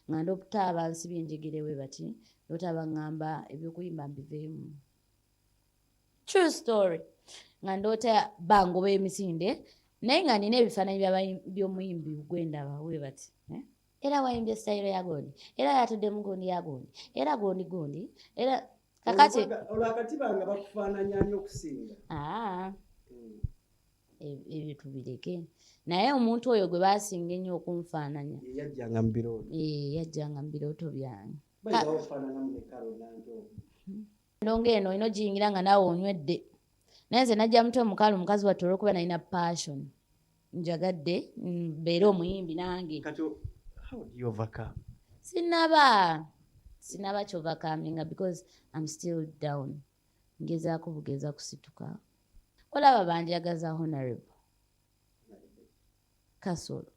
Nga ndoota bansibye enjegere bwe bati, ndoota baŋŋamba ebyokuyimba mbiveemu. True story. Nga ndoota bangoba emisinde, naye nga nina ebifaananyi by'omuyimbi gwendaba we bati, eh? Era wayimbye sitayiro ya gundi, era yatudde mu gundi ya gundi, era gundi gundi, era kakati. Olwakatiba nga bakufaananya ani okusinga? Aa, ebyo tubireke, naye omuntu oyo gwe basinga ennyo okunfaananya Ye yajjanga mu birooto. Eh, yajjanga mu birooto byange. Bayinza okufaananamu ne Carol Nantongo. Ndongo eno olina ogiyingira nga naawe onywedde, naye nze najja mutwe mukalu, mukazi wattu, olwokuba nalina passion, njagadde mbeere omuyimbi nange. Kati how do you overcome? Sinaba kyovercominga because I'm still down, ngezaako bugeza kusituka. Olaba banjagaza Honorable Kasolo,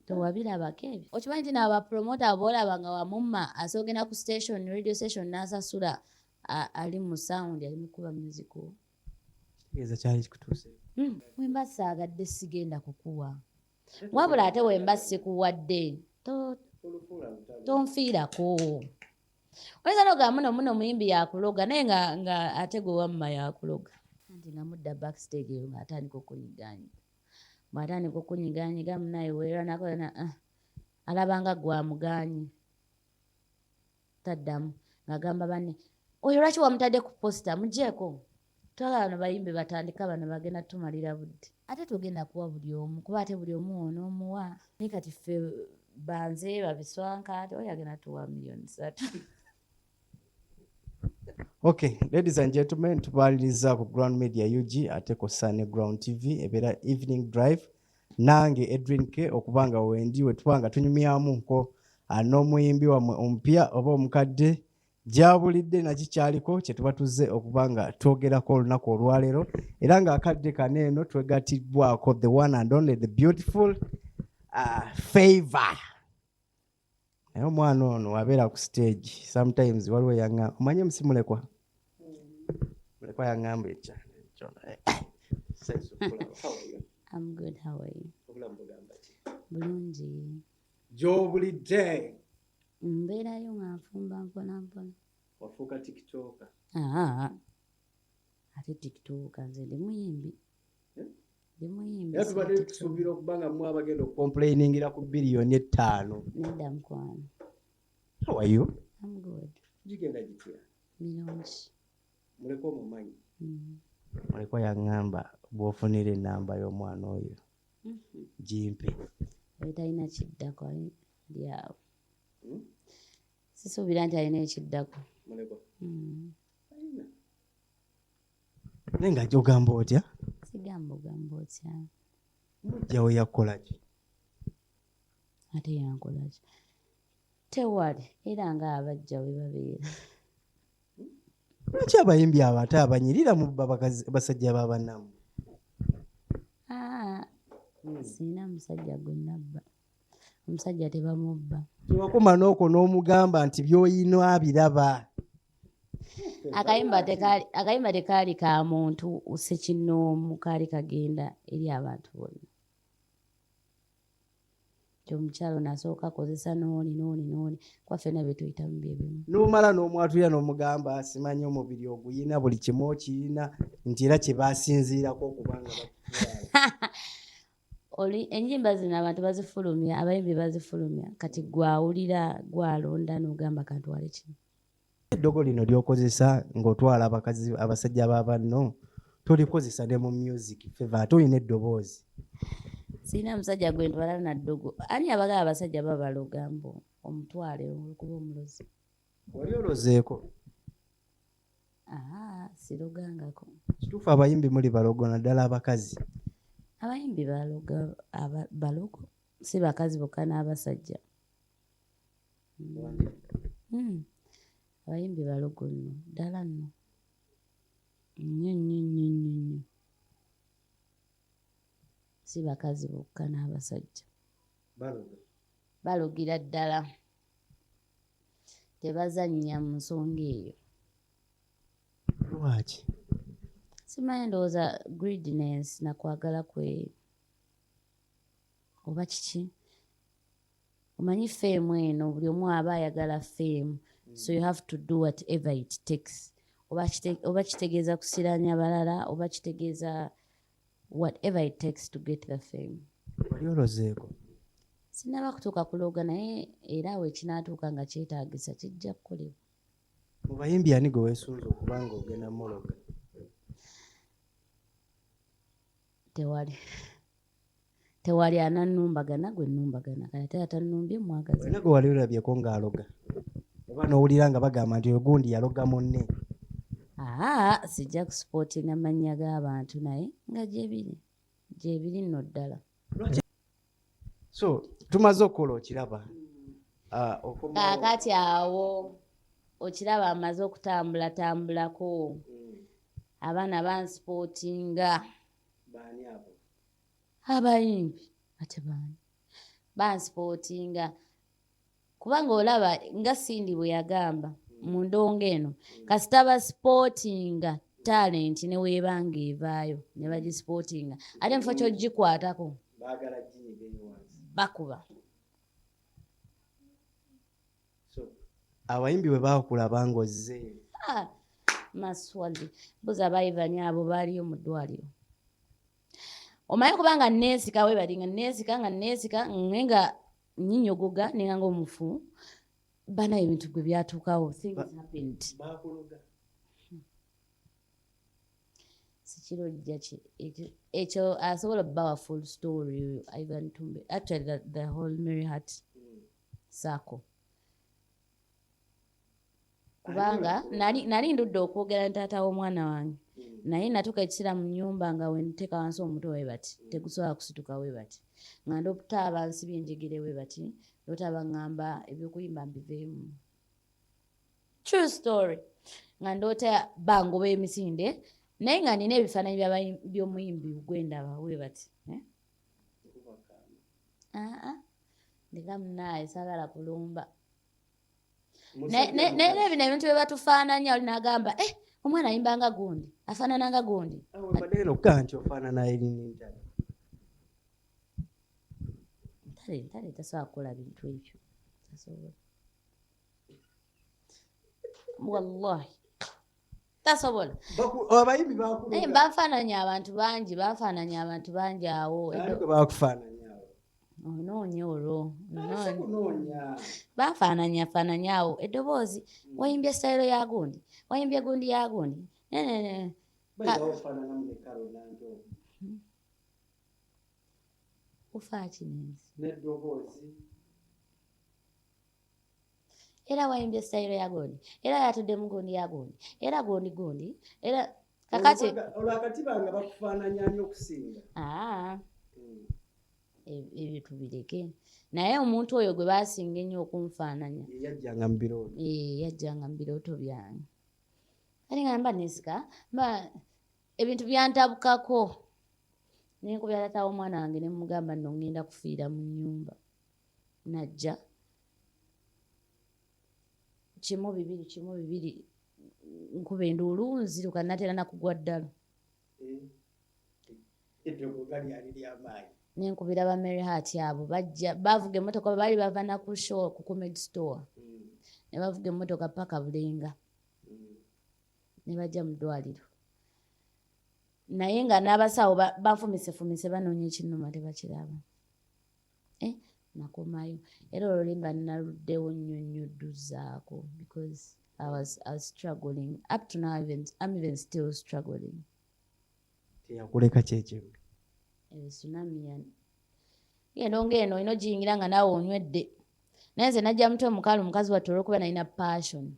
tewabirabako ebyo? Okimanyi nti nabapromota boolaba nga wamumma asoogenda ku station, radio station, n'asasula ali mu sound, ali mu kuba musical. Kitegeeza kyali kikutuuse. Wemba saagadde sigenda kukuwa, wabula ate wemba sikuwadde tonfiirako. Oyinza nogamba muno muno muyimbi yakuloga, naye nga ate gwe wamma yakuloga. Anti nga mudda backstage eyo ng'atandika okunyiganyiga, bw'atandika okunyiganyiga munaye weerwanako ah, alabanga gwamuganyi, taddamu, ng'agamba banne, "Oyo lwaki wamutadde ku poster? Mugyeko, twagala bano bayimbi batandika, bano bagenda tumalira budde." Ate togenda kuwa buli omu, kuba ate buli omu onoomuwa, naye kati ffe banze babiswanka, ate oyo agenda tuwa 3 million. Okay, ladies and gentlemen, tubaliriza ku Ground Media UG ate kosa ne Ground TV, ebeera Evening Drive, nange Edwin K okuba nga wendi we tuba nga tunyumyamuko n'omuyimbi wammwe omupya oba omukadde gyabulidde nakikyaliko kye tuba tuzze okuba nga twogerako olunaku olwaleero. Era ng'akadde kano eno twegatibbwako the one and only, the beautiful Favor. Naye omwana ono abeera ku stage sometimes waliwo yaŋŋamba, omanye musi mulekwa, mulekwa yaŋŋamba ekya. I'm good, how are you? Bulungi. Gy'obulidde? Mbeerayo nga nfumba mpola mpola. Wafuuka TikToker. Aa, ate TikTok? Nze ndi muyimbi. Eh? Ndi muyimbi. Era Si tubadde TikTok. tusuubira okuba nga mmwe abagenda okucomplainingira ku 5 billion. Nedda mukwano. How are you? I'm good. Gigenda gitya? Mirungi. Mulekwa omumanyi? Mm. Mulekwa yaŋŋamba bw'ofunira enamba y'omwana oyo gimpe. Oyo talina kiddako, ali awo. Hmm? Sisuubira nti alina ekiddako. Mulekwa? Mm. Naye nga gyogamba otya? Sigamba ogamba otya. Mujjawo yakola ki? Ate yankolaki? Tewali, era nga abajja we babeera. Lwaki abayimbi abo ate abanyirira mu basajja b'abannammwe? Ah, sirina musajja gwe nabba. Omusajja tebamubba. Tewakoma n'okwo n'omugamba nti by'oyina abiraba. Akayimba tekaali ka muntu sekinnoomu, kaali kagenda eri abantu bonna. Ti omukyalo nasooka akozesa n'oli n'oli n'oli, kuba ffenna bye tuyitamu bye bimu. N'omala n'omwatulira n'omugamba simanyi omubiri oguyina, buli kimu okirina, nti era kye basinziirako okuba nga bakutwala. Oli ennyimba zino abantu bazifulumya, abayimbi bazifulumya, kati gwawulira, gwalonda n'ogamba kantwale kino. Eddogo lino ly'okozesa ng'otwala abakazi, abasajja ba banno, tolikozesa ne mu music, Favor? Ate olina eddoboozi. Sirina musajja gwe ntwala na ddogo. Ani abagaba abasajja babaloga mbu omutwale olwokuba omulozi? Wali olozeeko? Aa, sirogangako. Kituufu abayimbi muli balogo, naddala abakazi? Abayimbi baloga, balogo si bakazi bokka, n'abasajja. Abayimbi balogo nno ddala nno, nnyo nnyo nnyo nnyo nnyo, si bakazi bokka, n'abasajja. Baloga? Balogira ddala, tebazannya mu nsonga eyo. Lwaki? Simanyi, ndowooza greediness nakwagala kwe oba kiki. Omanyi fame eno, buli omu aba ayagala fame, so you have to do whatever it takes. Oba kitegeeza kusiranya balala, oba kitegeeza whatever it takes to get the fame. Wali olozeeko? Sinaba kutuuka kuloga, naye era awo ekinaatuuka nga kyetaagisa kijja kukolebwa. Mu bayimbi ani gwe weesunze okuba nga ogenda muloga? Tewali, tewali anannumbagana gwe nnumbagana. Kale ate atannumbye mwagaza. Olina gwe wali olabyeko ng'aloga, oba n'owulira nga bagamba nti ogundi yaloga munne? Aa, sijja kusupportinga mannya g'abantu, naye nga gyebiri, gyebiri nno ddala. So tumaze okukola okiraba. Ah, okomawo. Kaakati awo okiraba amaze okutambulatambulako, abaana bansupportinga. Baani abo? Abayimbi ate baani bansupportinga, kubanga olaba nga Cindy bwe yagamba mu ndongo eno, kasita basupportinga talent ne weebanga evaayo ne bagisupportinga, ate mufo kyogikwatako baagala ginyigeyo wansi. Bakuba. So abayimbi bwe baakulaba ng'ozze? Ah, maswali buza ba Ivan abo baaliyo mu ddwaliro. Omanyi kubanga neesika we bali, nga neesika, nga neesika, naye nga nyinyogoga nenga nga omufu bana. Ebintu gwe byatuukawo, things happened. Baakuloga? Sikirojja ki ekyo asobola obbawa full story oyo Ivan Tumbe. Actually the whole Mary Heart Sacco, kubanga nali ndudde okwogera ne taata w'omwana wange, naye natuuka ekiseera mu nnyumba nga wenteeka wansi omutwe we bati tegusobola kusituka we bati, nga ndotaaba nsibye enjegere we bati, ndotaaba ŋŋamba ebyokuyimba mbiveemu. True story, nga ndoota bangoba emisinde, naye nga nina ebifaananyi by'omuyimbi gwendaba we bati, eh? Aa, ndeka munaaye, saagala kulumba. Naye bino ebintu bye batufaananya, oli n'agamba, "Eh, omwana ayimba nga gundi, afaanana nga gundi." Mbadde genda okugamba nti ofaanana Irene Ntale. Ntale, Ntale tasobola kukola bintu ebyo, tasobola, wallahi tasobola. Abayimbi naye bakuloga? Banfaananya abantu bangi, banfaananya abantu bangi awo. Ani gwe bakufaananya awo? Onoonya olwo onoonya. Kunoonya. Banfaananya faananya awo eddoboozi, wayimbye sitayiro ya gundi, wayimbye gundi ya gundi. Ne. Bayinza ofaananamu ne Carol Nanto. Ofa ki nensi? N'eddoboozi. Era wayimbye sitayiro ya gundi, era yatuddemu gundi ya gundi, era gundi gundi, era kakati Olwo akatiba nga bakufaananya ani okusinga? Aa, ebyo tubireke, naye omuntu oyo gwe basinga ennyo okunfaananya Ye yajjanga mu birooto. Eh, yajjanga mu birooto byange, kati nga mba nesika mba ebintu byantabukako, nenkubya taata w'omwana wange ne mugamba nno ngenda kufiira mu nnyumba. Najja kimu bibiri kimu bibiri, nkuba enduulu, nziruka, natera nakugwa ddala. Eddogo nga lyali lyamaanyi. Nenkubira ba Mary Heart abo, bajja bavuga emmotoka, baali bava naku show ku Comedy Store, ne bavuga emmotoka paka Bulenga, ne bajja mu ddwaliro, naye nga n'abasawo banfumisefumise, banoonya ekinnuma tebakiraba. Eh, nakomayo era olwo limba naluddewo nnyo nnyo dduzaako because I was struggling up to now, even, I'm even still struggling. Teyakuleka kyekimu. Eyo tsunami eno ngaeno olina ogiyingira nga naawe onywedde, naye nze najja mutwe mukalu mukazi wattu olwokuba nalina passion,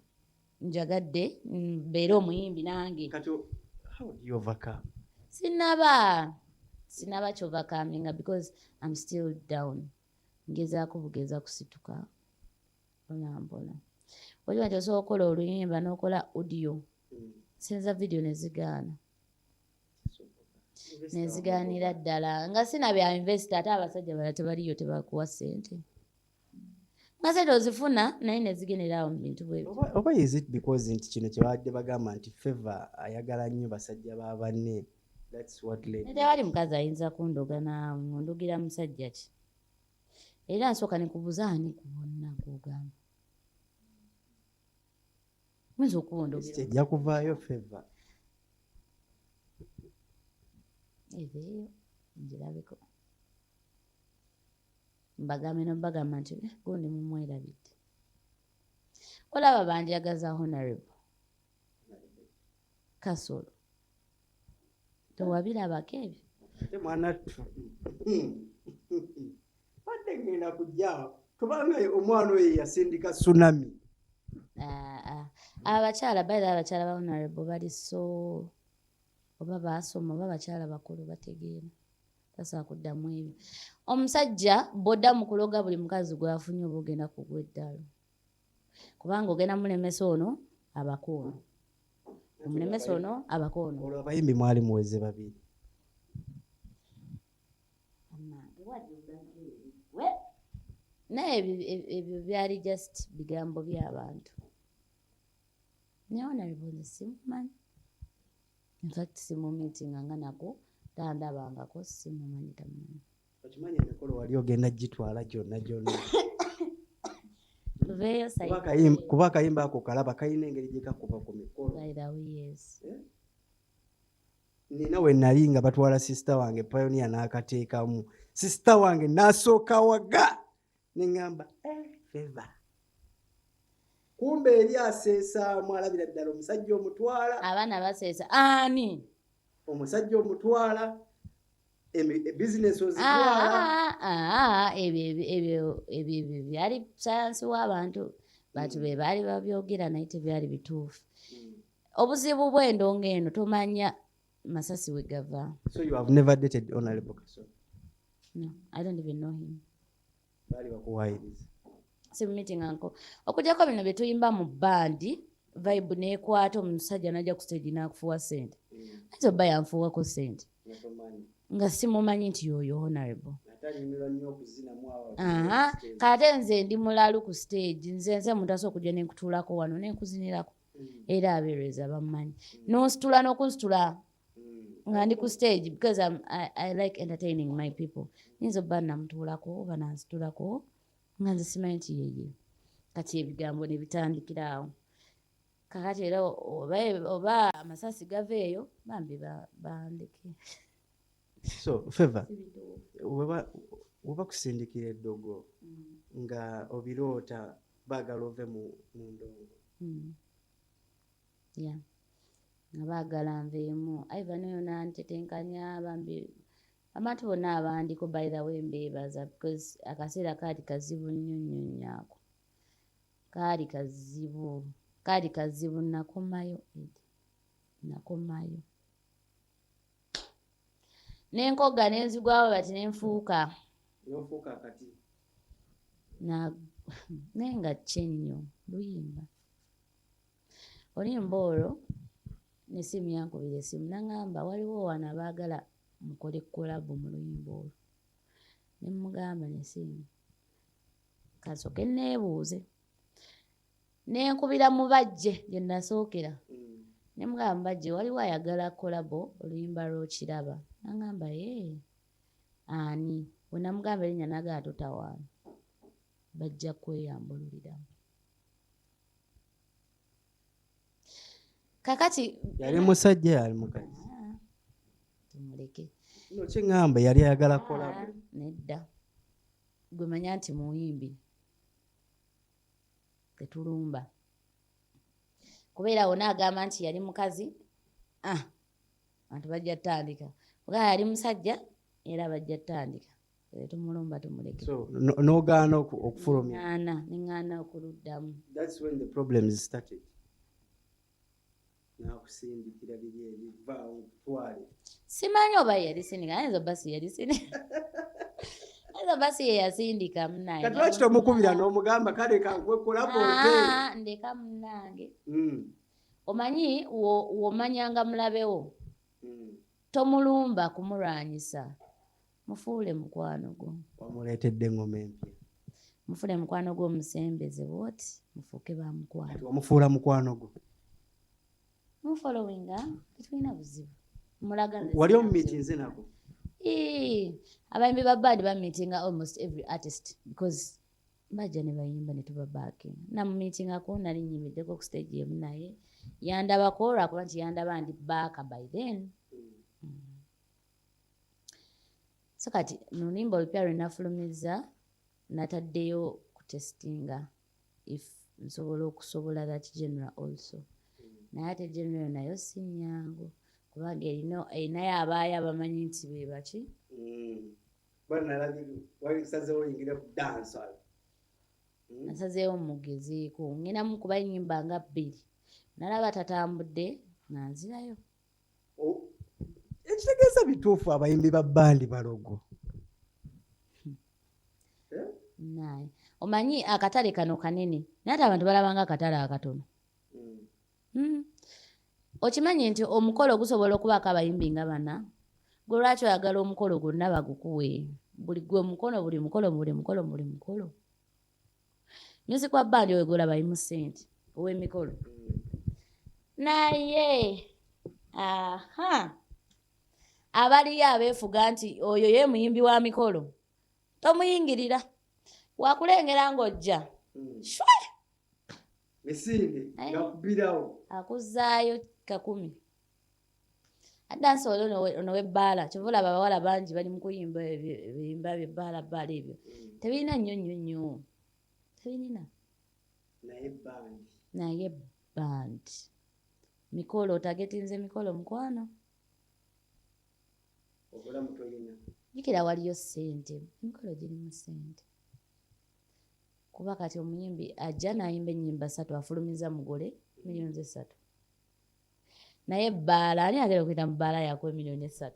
njagadde mbeere omuyimbi nange. Kati how do you overcome? Sinaba kyovercominga because I'm still down, ngezaako bugeza kusituka mpola mpola. Oliba nti osobola okukola oluyimba n'okola audio, senza video, nezigaana, nezigaanira ddala nga sinabya invest, ate abasajja bala tebaliyo, tebakuwa ssente, nga sente ozifuna naye nezigendera awo mu bintu bwebyo. Oba is it because nti kino kyebabadde bagamba nti Favor ayagala nnyo basajja ba banne, that's what led? Tewali mukazi ayinza kundoga naawe, ondogira musajja ki? Era nsooka nekubuuza ani ku bonna gw'ogamba. Oyinza okuba ondogera. Ejja kuvaayo, Favor. Eveeyo ngirabeko. Mbagambe nobagamba nti, "Eh, gundi mumwerabidde." Olaba banjagaza Honorable Kasolo. Tewabirabako ebyo? Ate mwana ttu, badde ngenda kujja tubanga omwana oyo yasindika tsunami. Ah, ah. Abakyala baira, abakyala ba Honorable bali so oba baasoma oba bakyala bakulu bategeera, tasobola kuddamu ebyo. Omusajja bw'odda mu kuloga buli mukazi gwafunye, oba ogenda kugwa eddalo, kubanga ogenda mulemesa ono abako ono, omulemesa ono abako ono. Olwo abayimbi mwali muweze babiri. Bannange, we naye ebyo byali just bigambo by'abantu, naye Honorable nze simumanyi. Infact simumeetinganga nako, tandabangako, simumanyi, tamumanyi. Okimanyi emikolo wali ogenda gitwala gyonna gyonna. Tuveeyo. Kuba akayimba ako kalaba kalina engeri gye kakuba ku mikolo. By the way, yes. Nina we nali nga batwala sister wange Pioneer, n'akateekamu, sister wange n'asooka waga, neŋŋamba, "Eh, Favor, kumbe eri aseesaamu, alabira ddala omusajja omutwala." Abaana baseesa ani? Omusajja omutwala, bizinesi ozitwala. Ah, ah, ah, ebyo byali sayansi w'abantu, bantu be baali babyogera, naye tebyali bituufu. Obuzibu bw'endongo eno, tomanya masasi we gava. So you have never dated Honorable Kasolo? No, I don't even know him. Baali bakuwaayiriza. Simumeetinganko, okujjako bino bye tuyimba mu bandi, vibe neekwata, omusajja najja ku stage n'akufuwa sente. Ayinza obba yanfuwako sente nga simumanyi nti yoyo Honorable. Ate anyumirwa nnyo okuzinamu awo. Aha, kate nze ndi mulalu ku stage. Nze muntu asobola okujja nenkutuulako wano nenkuzinirako, era abeereza bamumanyi, nonsitula n'okunsitula nga ndi ku stage because I like entertaining my people. Nyinza obba namutuulako oba nansitulako nga nze simanyi nti yeye. Kati ebigambo ne bitandikira awo. Kakati era oba amasasi gava eyo, bambi bandeke. So Favor, weba kusindikira eddogo nga obiroota, baagala ove mu ndongo? Yeah, nga baagala nveemu. Ivan oyo nantetenkanya, bambi abantu bonna abandiko, by the way mbeebaza, because akaseera kaali kazibu nnyo nnyo nnyo, ako kaali kazibu, kaali kazibu. Nakomayo, Ed, nakomayo nenkoga nenzigwawo bati nenfuuka. Nofuuka akati. Naye nga kye nnyo luyimba, oluyimba olwo nesimu yankubira esimu naŋŋamba waliwo wano abaagala mukole collabo mu luyimba olwo, ne mugamba nesimu kasooke neebuuze, nenkubira Mubajje gye nasookera, ne mugamba, "Mubajje, waliwo ayagala collabo oluyimba lw'okiraba." Naŋŋamba, "Ye ani?" Bwe namugamba erinnya, nagamba, "Totawaana, bajja kweyambululiramu." Kakati Yali musajja, yali mukazi? Ah, tumuleke. No, kyeŋŋamba yali ayagala collabo. Ah, nedda, gwe manya nti muyimbi tetulumba, kubeera wona agamba nti yali mukazi, ah, abantu bajja tutandika ogaa yali musajja, era bajja tutandika. Tumulumba, tumuleke. So n'ogaana okufulumya? Ŋŋaana, neŋŋaana okuluddamu. That's when the problems started, nakusindikira biri ebivaawo nkutwale. Simanyi oba yali sindika, ayinza oba si yali sindika, ayinza oba si ye yasindika, munaye. Kati lwaki tomukubira n'omugamba, "Kale kankuwe collabo nte"? Ah, ndeka munange. Omanyi w'omanyanga mulabewo, tomulumba kumulwanyisa, mufuule mukwano gwo. Wamuleetedde engoma empya. Mufuule mukwano gwo, omusembeze bwoti, mufuuke bamukwano. Kati wamufuula mukwano gwo? Mufollowinga, tetulina buzibu, mulaga nze Wali sirina buzibu. omumiitinze nako? Abayimbi ba band bameetinga almost every artist because bajja ne bayimba ne tuba backing. Namumeetingako, nali nyimiddeko ku stage emu naye yandabako, lwakuba nti yandaba ndi baaka by then. So kati mu luyimba olupya lwe nafulumiza, nataddeyo kutestinga if nsobola okusobola that genre also. Naye ate genre eyo nayo si nnyangu, kubanga erinayo abaayo abamanyi nti be baki. Wasazeewo oyingire ku dancehall? Nasazeewo mugezeeko, ngendamu kuba ennyimba nga bbiri, nalaba tatambudde nga nzirayo. Ekitegeeza bituufu, abayimbi ba band balogo? Naye omanyi akatale kano kanene, naye ate abantu balabanga akatale akatono. Okimanyi nti omukolo gusobola okubaako abayimbi nga bana? Gwe lwaki oyagala omukolo gwonna bagukuwe? Buli gwe mukono, buli mukolo, buli mukolo, buli mukolo. Music wa band oyo gwolaba alimu ssente ow'emikolo, naye aha abaliyo abeefuga nti oyo ye muyimbi wa mikolo, tomuyingirira, wakulengera ng'ojja shwe. Misinde ngakubirawo. Akuzaayo 10,000. Dancehall ono w'ebbaala, kyova olaba abawala bangi bali mu kuyimba ebiyimba byebbaala. Bbaala ebyo tebirina nnyo nnyo nnyo, tebirina. Naye band. Naye band mikolo, otagetinze mikolo, mukwano. Obulamu toyina. Jjukira waliyo ssente, emikolo girimu ssente, kuba kati omuyimbi ajja n'ayimba ennyimba ssatu, afulumiza mugole miliyoni 3. Naye ebbaala, ani agenda okuyita mu bbaala yakuwa emiliyoni 3?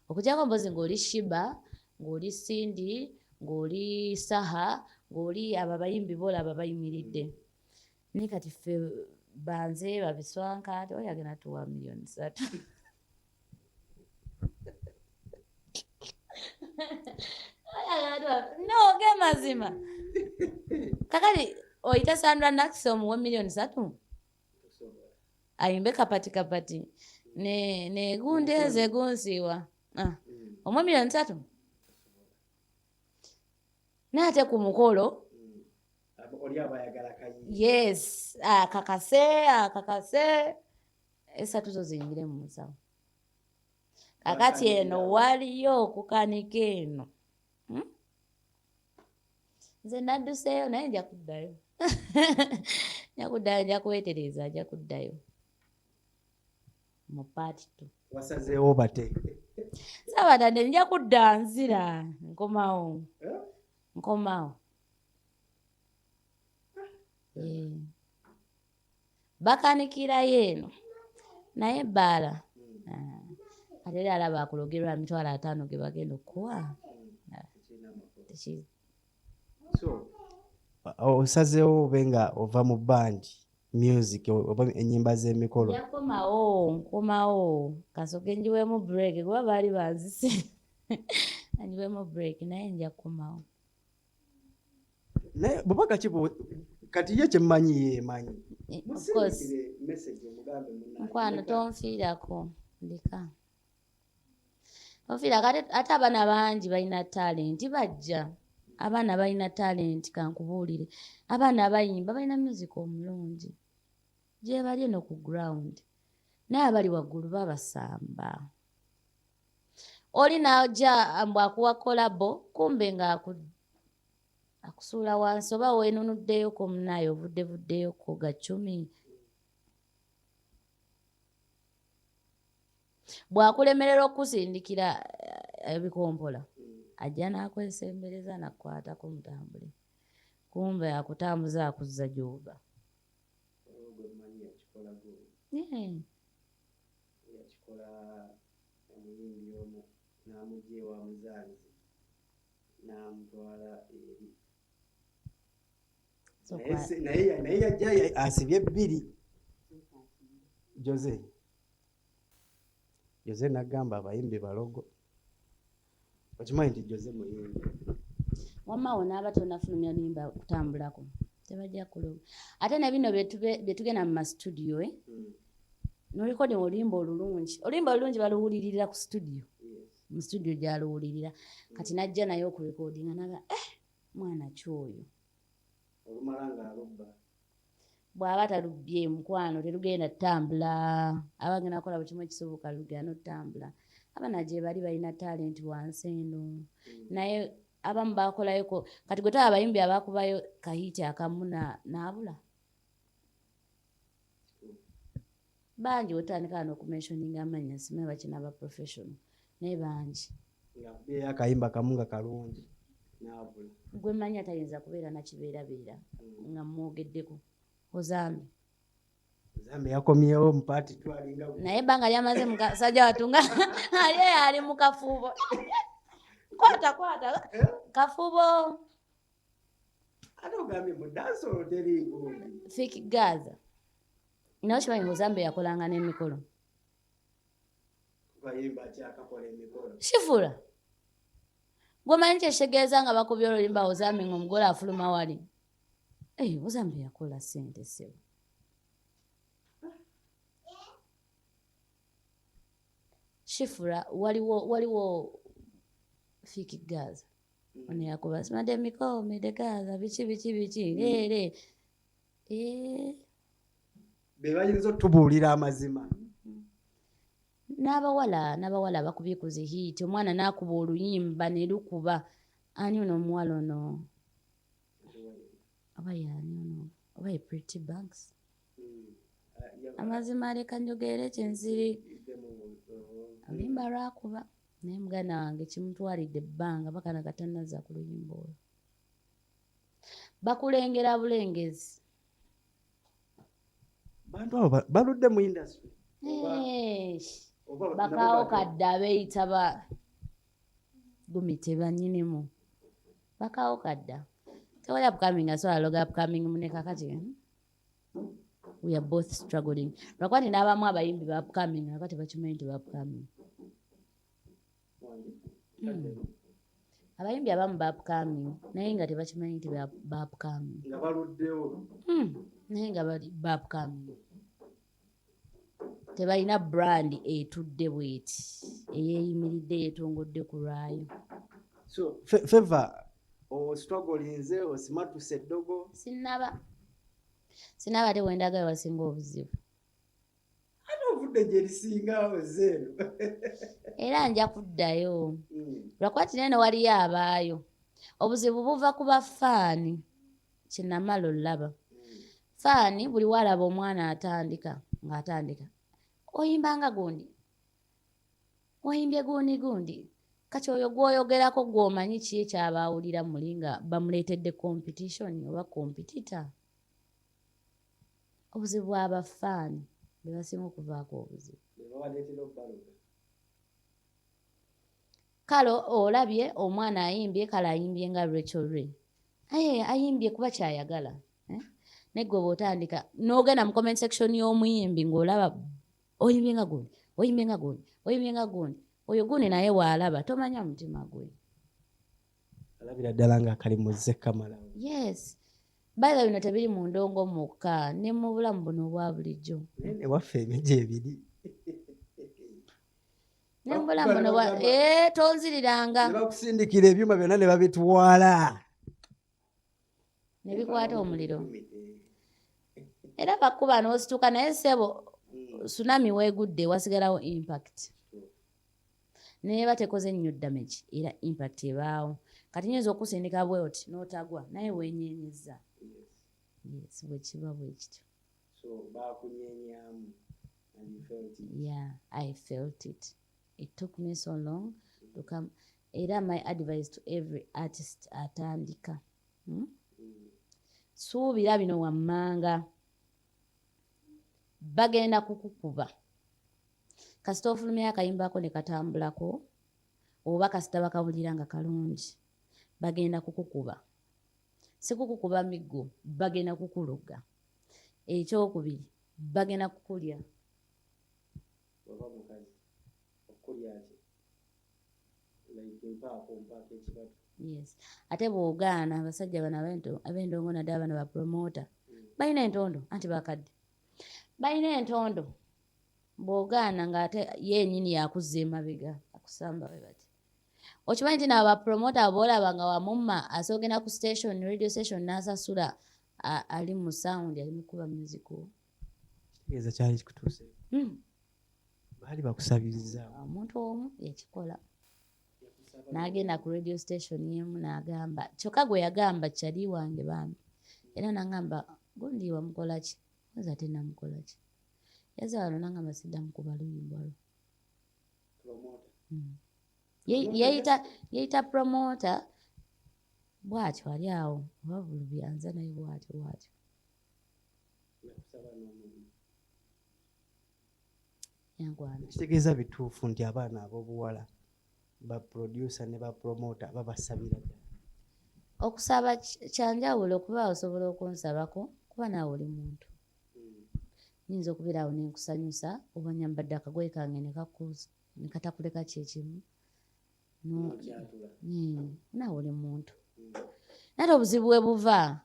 Okuggyako mpozi ng'oli Sheebah, ng'oli Cindy, ng'oli Saha, ng'oli abo abayimbi boolaba bayimiridde. Naye kati ffe banze babiswanka, tewali agenda tuwa miliyoni 3. No, ge mazima. Kakati oyita Sandra Nax omuwe miliyoni 3 ayimbe kapati kapati ne gundeeze gunsiiwa. Ah, omuwe miliyoni 3, naye ate ku mukolo Oli aba ayagala kayi. Yes, akakase akakase esatu zo ziyingire mu musawo. Kakati eno waliyo okukanika eno. Nze nadduseeyo, naye nja kuddayo, nja kuddayo, nja kwetereeza, nja kuddayo mu part two. Wasazeewo bate? Sabatadde, nja kudda, nzira, nkomawo. Eh? Nkomawo. Bakanikirayo eno, naye ebbaala, ah, ate era alaba akulogerwa 50,000 ge bagenda okukuwa. So osazeewo obe nga ova mu band music oba ennyimba z'emikolo? Njakomawo, nkomawo, kasooke njiwemu break, kuba baali banzise, njiwemu break, naye nja kukomawo. Naye bubaka ki kati ye kyemmanyi yeemanyi? Of course. Musindikire message omugambe munnange, Mukwano, leka. Tonfiirako, ndeka, tonfiirako. Ate abaana bangi balina talent, bajja. Abaana balina talent, kankubuulire, abaana abayimba balina music omulungi gye bali eno ku ground, naye abali waggulu babasamba. Oli n'ajja mbu akuwa collabo, kumbe nga akusuula wansi, oba weenunuddeyoko munaaye, ovudde vuddeyoko gacumi. Bw'akulemerera okusindikira ebikompola, ajja n'akwesembereza nakukwatako mutambule, kumbe akutambuza akuzza gy'ova. Waliwo gwe mmanyi yakikola gundi. Yakikola omuyimbi omu n'amugya ewa Muzanzi n'amutwala eri. So Naye naye yajja asibye bbiri. Jose Jose nagamba abayimbi balogo. Okimanyi nti Jose muyimbi? Wamma wo n'aba tonafulumya luyimba kutambulako, tebajja kuloga. Ate ne bino bye tugenda mu masitudiyo, eh? Norecording oluyimba olulungi, oluyimba olulungi baluwulirira ku studio. Mu studio gy'aluwulirira. Kati n'ajja naye okurekodinga naga, eh, mwana ki oyo? Olumala ng'alubba. Bw'aba talubbye, mukwano, terugenda ttambula. Aba agenda kukola buli kimu ekisoboka lugenda n'ottambula. Abaana gye bali balina talent wansi eno, naye abamu bakolayoko. Kati gwe taba abayimbi abakubayo ka hit akamu n'abula bangi. Otandika wano okumentioninga amannya, simanyi bakinaba professional, naye bangi. Ng'akubyeyo akayimba kamu nga kalungi n'abula. Gwe manya tayinza kubeera nakibeerabeera nga mwogeddeko, Ozambe. Zambe yakomyewo mu part twalinga. Naye ebbanga lyamaze mukasajja wattu nga ali eyo ali mu kafubo, kwata kwata kafubo. Ate ogambye mu dancehall teri gundi. Fik Gaza naye okimanyi Ozambe yakolanga n'emikolo. Kayimba ki akakola emikolo? Shifura. Gwemanyi kyekitegeeza nga bakubye oluyimba Ozambe nga omugole afuluma wali. Hey, Ozambe yakola sente, ssebo. Shifura waliwo Fik Gaza ono yakuba simadde mikome de Gaza, biki biki biki leere. Eh, be bayinza otubuulira amazima. N'abawala bakubye ku zi hit, omwana n'akuba oluyimba ne lukuba. Ani ono omuwala ono, oba yaani ono, oba ye Pretty Banks? Amazima leka njogere kyensiri, oluyimba lwakuba, naye muganda wange kimutwalidde ebbanga bakana katanazza ku luyimba olwo. Bakulengera bulengezi. Bantu abo baludde mu industry. Eish. Oba Bakaawo nabo kadde abeeyita ba gumite bannyinimu bakaawo kadda. Tewali upcoming asobola loga upcoming mune. Kakati we are both struggling, lwakuba nti n'abamu abayimbi ba upcoming lwakuba tebakimanyi nti ba upcoming. Abayimbi abamu ba upcoming naye nga tebakimanyi nti ba upcoming. Nga baluddewo. Naye nga bali ba upcoming, tebalina brand etudde bweti eyeeyimiridde, yeetongodde ku lwayo. So Favor, ostrugglinze, osimatuse eddogo. Sinaba, ate wendagayo wasinga obuzibu. Ate ovudde gye lisinga ozeeno. Era nja kuddayo, lwakuba ti nene waliyo abaayo. Obuzibu buva ku bafaani. Kinamala olaba fan buli walaba omwana atandika ng'atandika oyimbanga gundi, oyimbye gundi gundi. Kati oyo gwoyogerako gwomanyi ki ekyabaawulira muli nga bamuleetedde competition oba competitor? Obuzibu bw'abafaani be basinga okuvaako obuzibu. Babaleetera obbaloga. Kale olabye omwana ayimbye, kale ayimbye nga Rachel Ray. Aye ayimbye kuba kyayagala, eh? Naye gwe bw'otandika n'ogenda mu comment section y'omuyimbi ng'olaba oyimbye nga gundi, oyimbye nga gundi, oyimbye nga gundi, oyo gundi naye waalaba tomanya mutima gwe. Alabira ddala nga kali muzze kamalawo. Yes, by the way, bino tebiri mu ndongo mwokka, ne mu bulamu buno obwa bulijjo. Naye newaffe emijja ebiri. Ne mu bulamu buno bwa Eh, tonziriranga. Ne bakusindikira ebyuma byonna ne babitwala. Ne bikwata omuliro era bakuba n'osituka, naye ssebo, tsunami weegudde wasigalawo impact. Naye batekoze nnyo damage, era impact ebaawo. Kati nyinza okusindika bwe oti n'otagwa, naye weenyenyeza. Yes, bwe kiba bwe kityo. So bakunyenyamu and you felt it. Yeah, I felt it. It took me so long to come. Era my advice to every artist atandika, Suubira bino wammanga, bagenda kukukuba. Kasita ofulumya akayimbako ne katambulako, oba kasita bakawulira nga kalungi, bagenda kukukuba. Si kukukuba miggo, bagenda kukuloga. Ekyokubiri, bagenda kukulya. Oba mukazi okulya ki, like mpaako mpaako ekibatu. Yes, ate bw'ogaana, abasajja bano ab'endongo, naddala bano bapromota, balina entondo, anti bakadde balina entondo. Bw'ogaana ng'ate ye yennyini yakuzza emabega. Bakusamba bwe bati. Okimanyi nti nabo bapromota boolaba nga wamumma asoogenda ku station, radio station, n'asasula ali mu sound, ali mu kuba music wo. Kitegeeza kyali kikutuuse? Baali bakusabiriza? Omuntu omu yakikola, n'agenda ku radio station emu n'agamba, kyokka gwe yagamba kyali wange bambi, era n'agamba, "Gundi wamukola ki?" Nze ate namukola ki? Yazza wano n'agamba, "Siddamu kuba luyimba lwo." Yeyita promoter bw'atyo, ali awo oba bulubyanza naye bw'atyo bw'atyo. Yankwana. Kitegeeza bituufu nti abaana ab'obuwala ba producer ne ba promoter babasabira ddala? Okusaba kyanjawulo, kuba osobola okunsabako kuba naawe oli muntu. Nyinza okubeera awo nenkusanyusa, oba nyambadde akagoye kange ne katakuleka kyekimu. Naawe oli muntu. Naye obuzibu bwe buva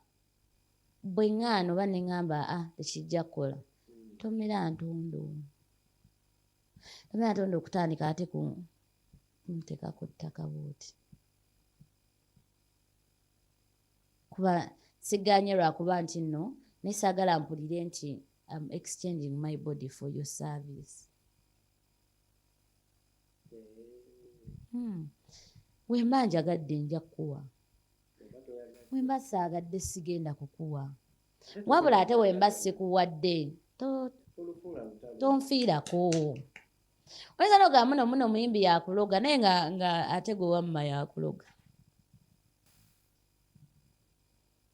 bwe ŋŋaana oba ne ŋŋamba, "Ah, tekijja kukola," tomera ntundu, tomera ntundu okutandika ate kunteeka ku ttaka bwoti, kuba siganye lwakuba nti nno, naye saagala mpulire nti am exchanging my body for your service. Wemba njagadde nja kukuwa, wemba saagadde sigenda kukuwa. Wabula ate wemba sikuwadde, tonfiirako. Oyinza nogamba muno muno muyimbi yakuloga, naye nga ate gwe wamma yakuloga.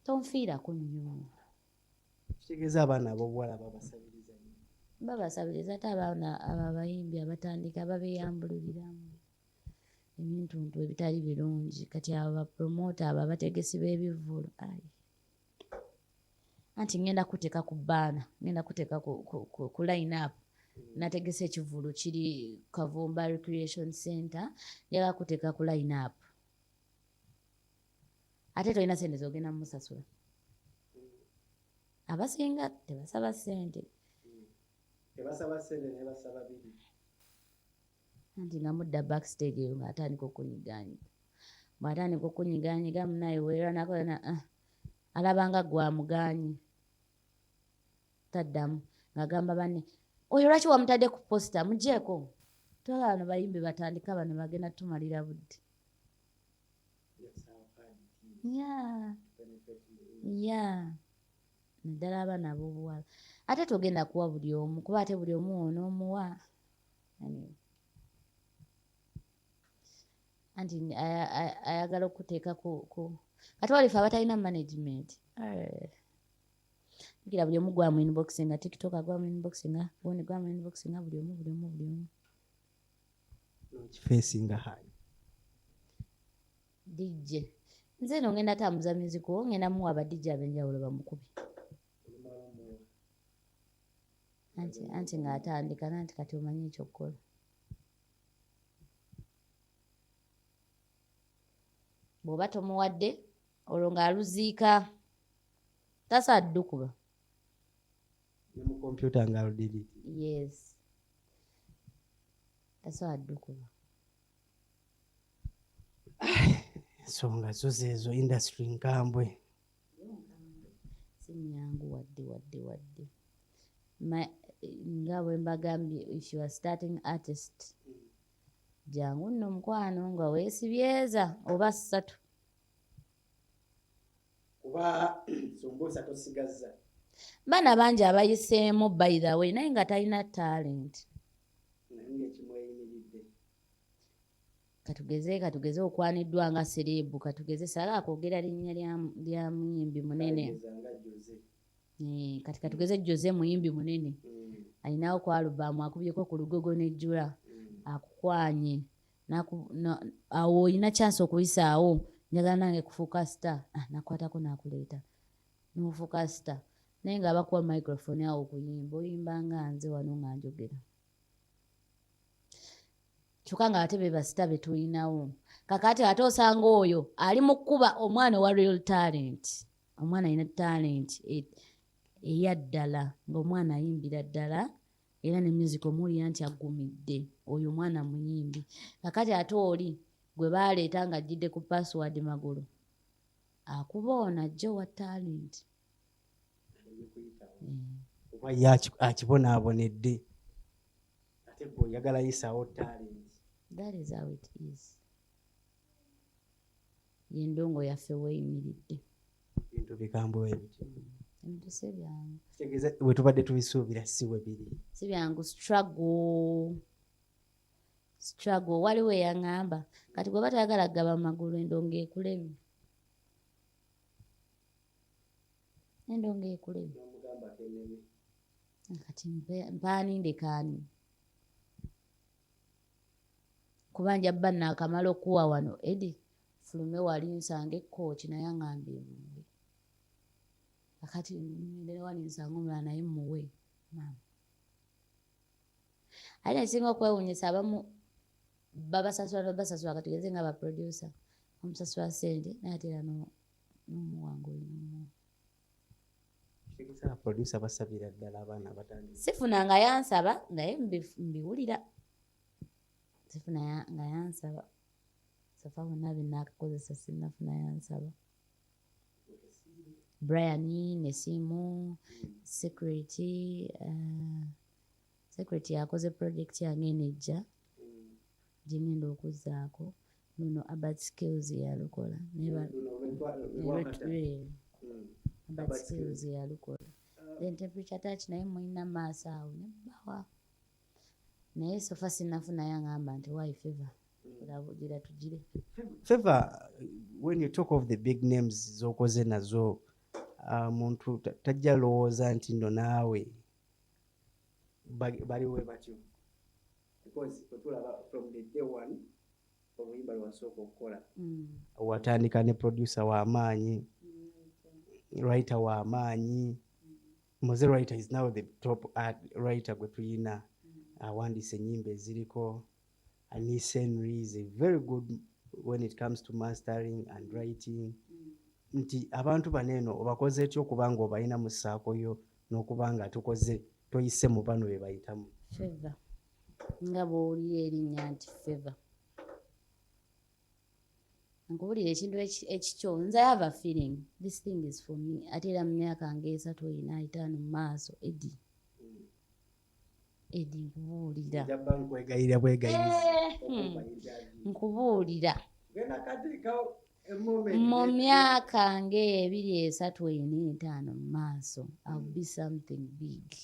Tonfiirako nnyo. Kitegeeza abaana ab'obuwala babasabiriza nnyo? Babasabiriza, ate abaana abo abayimbi abatandika babeyambululiramu ebintuntu ebitali birungi. Kati abo bapromota, abo abategesi b'ebivvulu, ai, anti ngenda kuteeka ku baana, ngenda kuteeka ku line up. Nategese ekivvulu kiri Kavumba Recreation Center, njagala kuteeka ku line up, ate tolina sente zogenda mumusasula. Abasinga tebasaba sente. Tebasaba sente, naye basaba biri. Anti nga mudda backstage eyo ng'atandika okunyiganyiga. Bw'atandika okunyiganyiga, munaye weerwanako, ah, alabanga gwamuganyi, taddamu, ng'agamba banne, "Oyo lwaki wamutadde ku poster? Mugyeko, twagala bano bayimbi batandika, bano bagenda tumalira budde." Ya, naddala abaana ab'obuwala. Ate togenda kuwa buli omu, kuba ate buli omu onoomuwa. Anyway. Anti ayagala okuteeka ku kati walife abatalina management. Jjukira buli omu gwa mu inbox, nga TikTok agwa mu inbox, nga gundi gwa mu inbox, nga buli omu, buli omu, buli omu. Nokifeesinga hayi. DJ nze eno ngenda tambuza music wo, ngenda muwa aba DJ ab'enjawulo bamukubi. Anti ng'atandika nanti kati omanyi ekyokukola, bw'oba tomuwadde olwo ng'aluziika, tasaddukuba. Ne mu kompyuta nga aludelete. Yes, tasobola ddukuba. Ensonga zo zeezo, industry nkambwe. Si nyangu wadde wadde wadde. Nga bwe mbagambye, if you are starting artist, jangu nno mukwano nga weesibyeza oba ssatu. Kuba sumbuusa tosigazza. Baana bangi abayiseemu, by the way, naye nga talina talent. Naye ngaekimweyimiridde. Katugeze okwaniddwa nga celeb, katugeze saala akwogera linnya lya muyimbi munene. Kayigeza nga Jose. Kati katugeze Jose muyimbi munene, alinawo ku album, akubyeko ku lugogo nejjula, akukwanye. Awo olina chance okuyisaawo, "Njagala nange kufuuka star." Ah, nakwatako nakuleeta nofuuka star, naye nga bakuwa microphone awo okuyimba, oyimba nga nze wano nga njogera, kyokka nga ate be bastar betulinawo kakati. Ate osanga oyo ali mu kkuba omwana owa real talent, omwana alina talent eya ddala, ng'omwana ayimbira ddala. Era ne music omuwulira nti agumidde, oyo omwana muyimbi. Kakati ate oli gwe baleeta nga ajjidde ku Password Magulu, akuba ono ajja owa talent. Oba ye akibonaabonedde, ate gwe oyagala yisaawo talent. That is how it is. Yendongo yaffe weeyimiridde. Bintu bikambwe ebityo. Ebintu si byangu. Kitegeeza we tubadde tubisuubira si we biri. Si byangu, struggle, struggle. Waliwo eyaŋŋamba kati gwe batayagala kugaba magulu, endongo ekulemye, endongo ekulemye. Kati mpaani ndekaani kuba nja bba naakamala okuwa wano edi fulume wali nsange kooki, naye aŋŋambye muwe. Kakati ngende wali nsange omulala naye muwe, maama. Ate ekisinga okwewuunyisa, abamu babasasula nobasasula, katugeze nga baproducer, omusasula sente naye ate era n'omuwa ngaolina omuwa. Kitegeeza abaproducer basabira ddala abaana abatandise. Sifuna nga yansaba, naye mbiwulira. Sifuna nga yansaba. So far bonna benaakakozesa sinnafuna yansaba. Brian Nesimu, Security, Security yakoze project yange eno ejja gyengenda okuzzaako luno. Abat Skills yalukola. Abat Skills yalukola. Then Temperature Touch naye mulina maaso awo nebbawa, naye so far sinnafunayo aŋŋamba nti why Favor gira tugire. Favor, when you talk of the big names z'okoze nazo, muntu tajja lowooza nti nno naawe baliwe batyo, because otulaba from the day one oluyimba lwasooka okukola, watandika ne producer w'amaanyi, writer w'amaanyi. Moze Writer is now the top art writer gwe tuyina, awandiisa ennyimba eziriko. Anis Henry is a very good when it comes to mastering and writing. Nti abantu bano eno obakoze etya okuba nga obalina mu ssaako yo n'okuba nga tukoze toyise mu bano be bayitamu? Favor, nga bw'owulira erinnya nti Favor, nkubulira ekintu ekikyo. Nze I have a feeling this thing is for me. Ate era mu myaka nga 3, 4, 5 mu maaso, edi edi nkubuulira. Njaba nkwegayirira bwegayirizi. Nkubuulira. Genda kateekawo moment. Mu myaka nga 2, 3, 4, 5 mu maaso, I'll be something big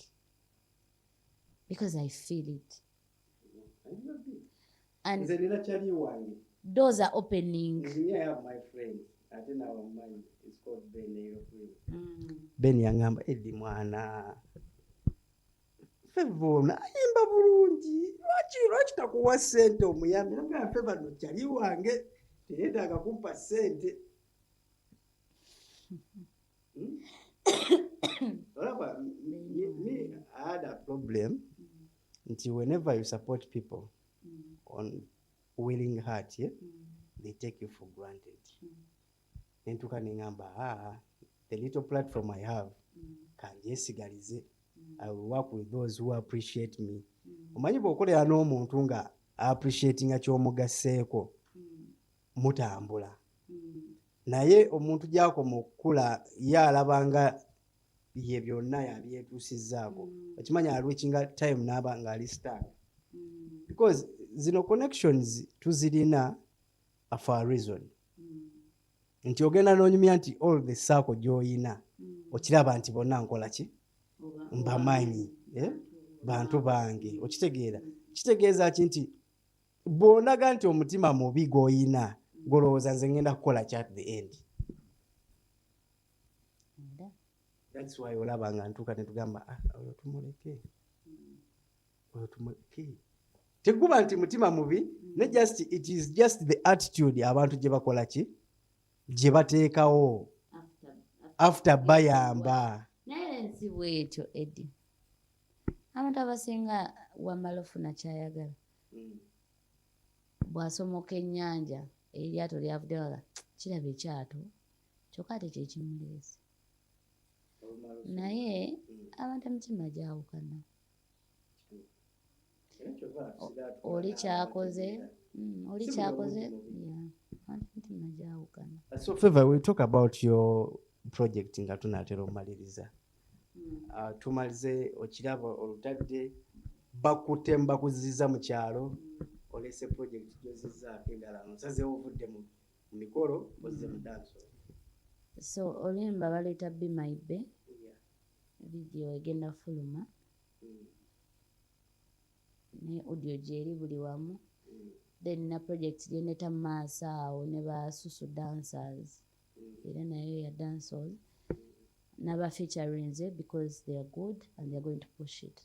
because I feel it and Nze nina kyali wange. Doors are opening. Me, I have my friend, ate nawe omumanyi, is called Ben Eirofwin. Ben yaŋŋamba, "Edi mwana, Favor ono ayimba bulungi, lwaki takuwa ssente omuyambe?" Namugamba, "Favor no kyali wange, teyeetaaga kumpa ssente." Olaba, me, I had a problem nti whenever you support people on willing heart, yeah, they take you for granted. Nentuuka neŋŋamba, "Ah, the little platform I have kanjesigalize. I will work with those who appreciate me." Omanyi bw'okolera n'omuntu nga appreciatinga ky'omugasseeko, mutambula. Naye omuntu gy'akoma okukula ye alaba nga ye byonna yabyetuusizzaako, okimanyi alwikinga time n'aba ng'ali stuck, because zino connections tuzirina for a reason, nti ogenda n'onyumya nti all the saako gy'oyina okiraba nti bonna nkola ki, mbamanyi, eh? Bantu bange. Okitegeera kitegeeza ki nti bw'ondaga nti omutima mubi gw'oyina, golowooza nze ngenda kukola ki at the end? Era That's why olaba nga ntuuka ne tugamba, "Ah, oyo tumuleke, oyo tumuleke." Teguba nti mutima mubi, ne just it is just the attitude abantu gye bakola ki, gye bateekawo after bayamba. Naye ensi bwetyo, Edi. Abantu abasinga wamala ofuna kyayagala, bw'asomoka ennyanja eryato lyavudde waga kiraba ekyato kyokka ate kyekimuleese. Naye abantu emitima gyawukana. Oli kyakoze, oli kyakoze, yeah, anti emitima gyawukana. So Favor, we talk about your project nga tunaatera omaliriza. Tumalize okiraba olutadde bakuttemu, bakuziza mu kyalo, olese project gyozizzaako endala, osazeewo ovudde mu mikolo ozze mu dance. So oluyimba baluyita Be My Bae. Video egenda fuluma ne audio gyeri buli wamu. Then na project gyeneta mu maaso awo ne ba Susu Dancers, era nayo ya dancehall, naba featurinze because they are good and they are going to push it.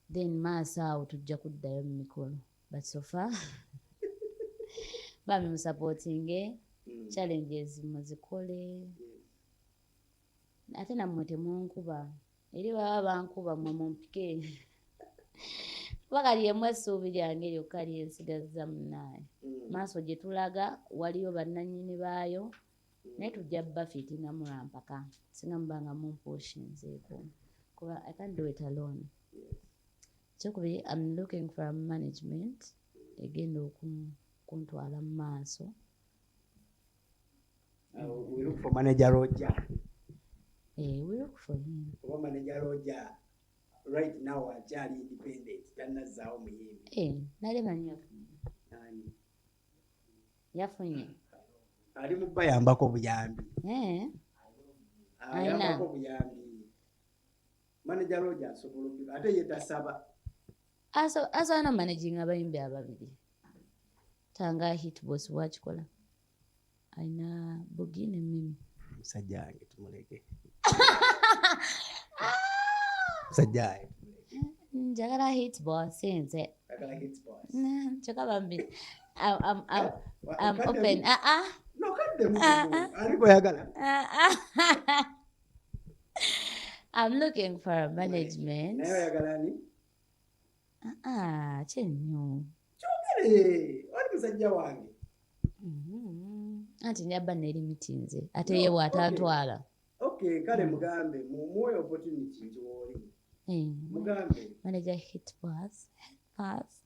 Then maaso awo tujja kuddayo mu mikolo, but so far bambi musupportinge, challenges muzikole, ate nammwe temunkuba. Eri baba bankuba, mmwe mumpike, kuba kali emu essuubi lyange lyokka lyensigazza munaaye. Maaso gye tulaga waliyo bannannyini baayo, naye tujja bafiitingamu lwampaka singa muba nga mumpushinzeeko, kuba I can't do it alone. Kyokubiri, I'm looking for a management egenda okuntwala mu maaso. We look for manager Roger. Eh, we look for him. Oba manager Roger right now akyali independent, tannazzaawo muyimbi? Eh, nali manyi yafunye. Nani? Yafunye. Ali mu bayambako buyambi. Eh, ayambako buyambi. Manager Roger asobola ate ye tasaba. Asobola no managing abayimbi ababiri tanga Hit Boss bwakikola, alina Bugi ne Mimi. Musajja wange tumuleke, musajja wange. Njagala Hit Boss nze. Ayagala Hit Boss. Kyokka bambi I'm open. Ah, ah. No, kaddemu. Ah, ah. Ani gweyagala? Ah, ah. I'm looking for a management. Naye oyagala ani? Ah, ah, kyenyo. Kyogere, wali musajja wange. Anti njaba nerimitinze ate No, ye bw'atantwala. Okay, kale mugambe mumuwe opportunity nti wooli. Eh, mugambe. Manager Hit Boss, Hit Boss.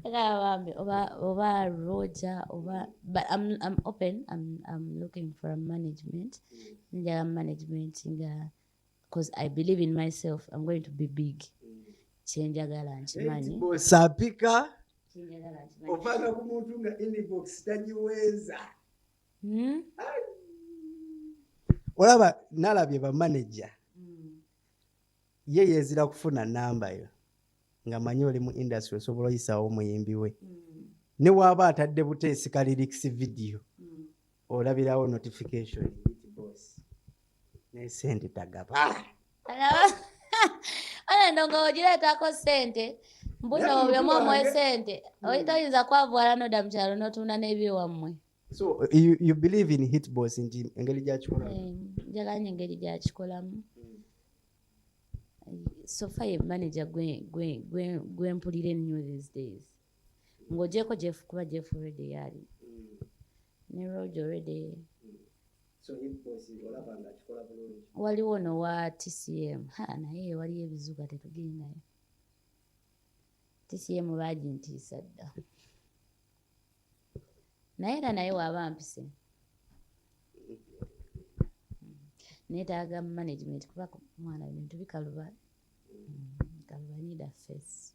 Agala bambi oba Roger oba, but I'm open. I'm looking for a management. Njagala management nga because I believe in myself. I'm going to be big. Kyenjagala nkimanyi. Boss apika. Kyenjagala nkimanyi. Ovanga ku muntu nga inbox tagiweeza. Olaba nalabye bamaneja, ye yeezira kufuna namba yo nga manyi oli mu industry, osobola oyisawo omuyimbi we, ne waaba atadde buteesi ka lyrics video, olabirawo notification, Hit Boss, naye sente tagaba. Ana ndongo ogireetako ssente mbuno. Naye Buli omu omuntu omuwe wange- ssente. Oli toyinza kwavuwala nodda mu kyalo n'otunda n'ebyewammwe. So you believe in Hit Boss nti engeri gyakikola? Eh, njagala nnyo engeri gyakikolamu. So far ye manager gwe mpulira ennyo these days, ng'ogyeko Jeff, kuba Jeff already yali ne Roger already. So Hit Boss olaba nga akikola bulungi? Waliwo nowa TCM, ha, naye waliyo ebizuka, tetugendayo. TCM bagintiisa dda, naye era naye waaba mpise neetaaga management, kuba mwana bintu bikaluba. Bikaluba, need a face.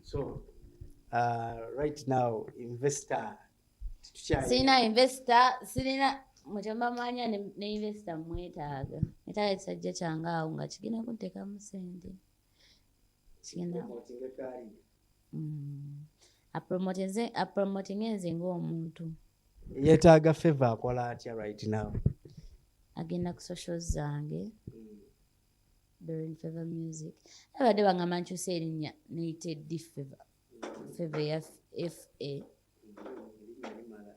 So right now investor tetukyalina. Sirina investor, sirina mukyambamanya ne investor mwetaaga. Netaaga ekisajja kyange awo nga kigenda kunteekamu sente, kigenda Promoting ekaali. Apromotinge nze ng'omuntu. Yeetaaga Favor akola atya right now? Agenda ku socials zange, Doreen Favor Music. Abadde bangamba nkyusa erinnya neyita Eddy Favor, Favor eya fa. Erinnya limala.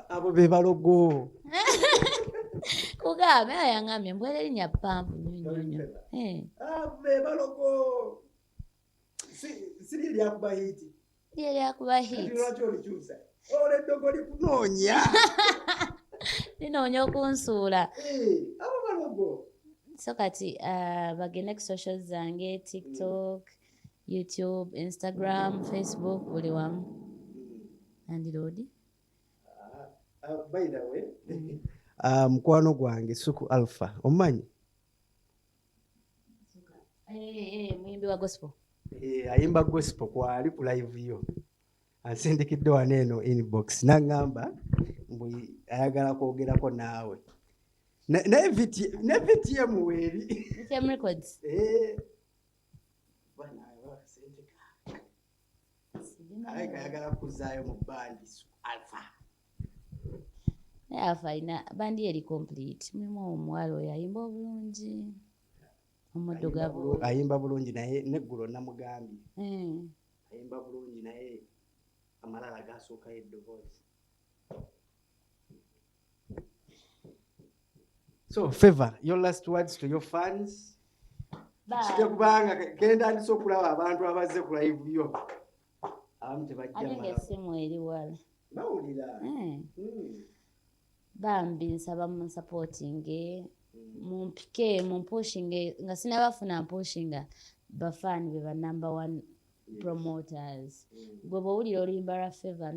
Abo be balogo. Kugamba era yangambye mbwera erinnya pampu nnyo nnyo Doreen nnyo. Favor. Eh, Abo be balogo. Siri eryakuba hit. Lye eryakuba hit. Kati lwaki olikyusa? Olwo eddogo likunoonya. Linoonya okunsuula. Eh, abo balogo. So kati bagende ku socials zange, TikTok, YouTube, Instagram, Facebook, buli wamu. Andiroodi. By the way, mukwano gwange Suku Alpha, omumanyi? Muyimbi wa gospel. Ayimba gospel, kwali ku live yo. Ansindikidde wano eno inbox naŋŋamba mbu ayagala kwogerako naawe. Naye ne VTM weeri. VTM Records. Bana, akasente ka- Alabika ayagala kuzaayo mu bandi, Suku Alpha. Naye Alpha alina bandi eri complete, mulimu omuwala oyo ayimba obulungi omuddugavu. Ayimba bulungi, naye neggulo namugambye ayimba bulungi, naye amalala gasookayo eddoboozi. So Favor, your last words to your fans. Kijja kubanga kendandise okulaba abantu abazze ku live yo, abamu tebajja Ate malako. Ngaessimu eri wala. Bawulira. Bambi nsaba munsupportinge, mumpike, mumpushinge nga sinabafuna, mpushinga. Bafaani be ba number one promoters. Gwe bwowulira oluyimba lwa Favor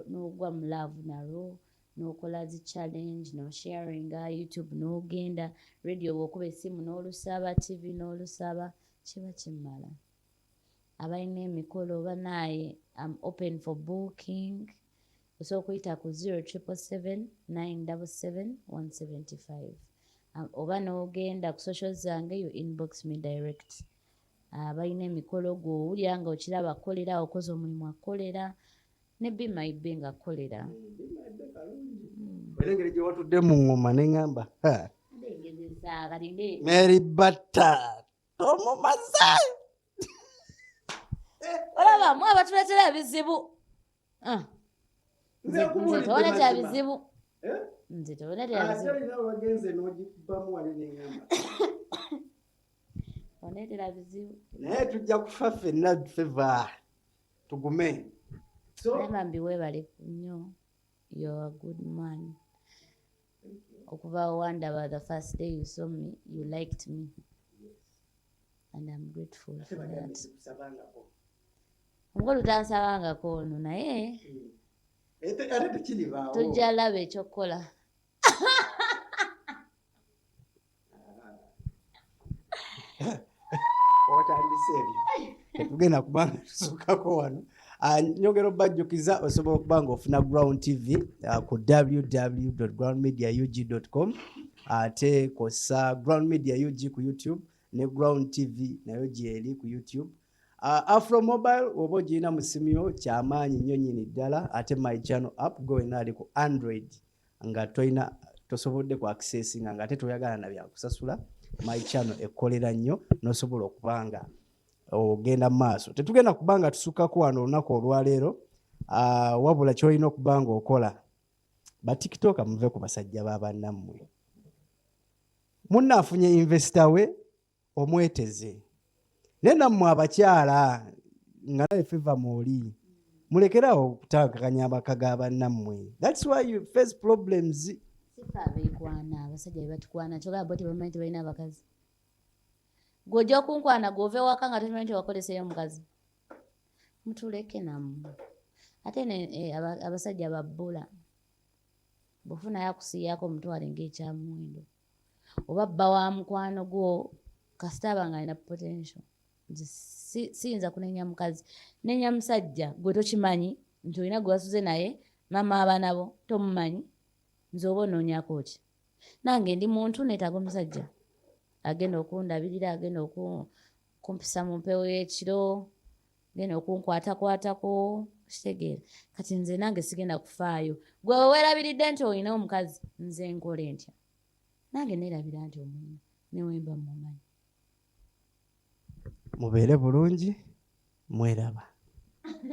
n'ogwa mu love nalwo, n'okola zi challenge, nosharinga YouTube, n'ogenda radio, bw'okuba essimu n'olusaba, TV n'olusaba, kiba kimmala. Abalina emikolo banaye, am open for booking. Osobola okuyita ku 0777 977 175, oba n'ogenda ku social zange, you inbox me direct. Abalina emikolo, gw'owulira nga okiraba akolera, okoze omulimu akolera, ne Be My Be nga akolera. Era engeri gye watudde mu ŋŋoma neŋŋamba, "Ha, Ndengezesa kati nde Mary Bata tomumaze." Olaba mu abatuleetera ebizibu. Ah, Nze nze nkubuulidde tewaleetera mazima. bizibu. Eh? Nze tewaleetera Ate bizibu. olina wagenze n'ogikubamu wali neŋŋamba. Oneetera bizibu. Naye tujja kufa ffenna, Favor, tugume. So Naye bambi weebale nnyo, you're a good man. Okuva wandaba the first day you saw me, you liked me and I'm grateful ate for bagambye that. sikusabangako. Omukolo tansabangako ono, naye Ate tekiribaawo. Tujja laba ekyokukola. Otandise ebyo, tetugenda kubanga tusukako wano. Nyongera obajjukiza, osobola okuba nga ofuna Ground TV ku www groundmediaug com, ate kosa Ground Media UG ku YouTube, ne Ground TV nayo gyeri ku YouTube. Afro Mobile oba ogirina mu simu yo, kyamaanyi nnyo nnyini ddala. Ate My Channel app, gwe wenna ali ku Android nga tolina, tosobodde ku accessinga, nga ate toyagala na byakusasula, My Channel ekkolera nnyo n'osobola okuba nga ogenda mu maaso. Tetugenda kuba nga tusukkako wano olunaku olwaleero. Wabula kyolina okuba nga okola, batiktoka, muve ku basajja ba bannammwe. Munna afunye investor we, omweteze. Naye nammwe abakyala nga naye Favor mwoli, mulekerawo okutankakanya amaka ga bannammwe. That's why you face problems. Sifa abeekwana, abasajja be batukwana, kyogaba bo tebamanyi tebalina abakazi. Gw'ojja okunkwana, gw'ova ewaka nga tokimanyi nti wakoleseyo omukazi. Mutuleke nammwe. Ate ne abasajja babbula, bw'ofunayo akusiiyako, omutwale ng'ekyamuwendo, oba bba wa mukwano gwo, kasita aba nga alina potential. Nze siyinza kunenya mukazi, nenya musajja. Gwe tokimanyi nti olina gwe wasuze naye, maama abaana bo tomumanyi, nze oba onoonyako ki? Nange ndi muntu, neetaaga omusajja agenda okundabirira, agenda okumpisa mu mpewo y'ekiro, genda okunkwatakwatako, kitegeera. Kati nze nange sigenda kufaayo. Gwe weweerabiridde nti olina omukazi, nze nkole ntya? Nange neerabira nti omulina, newemba mumanyi. Mubeere bulungi, mweraba.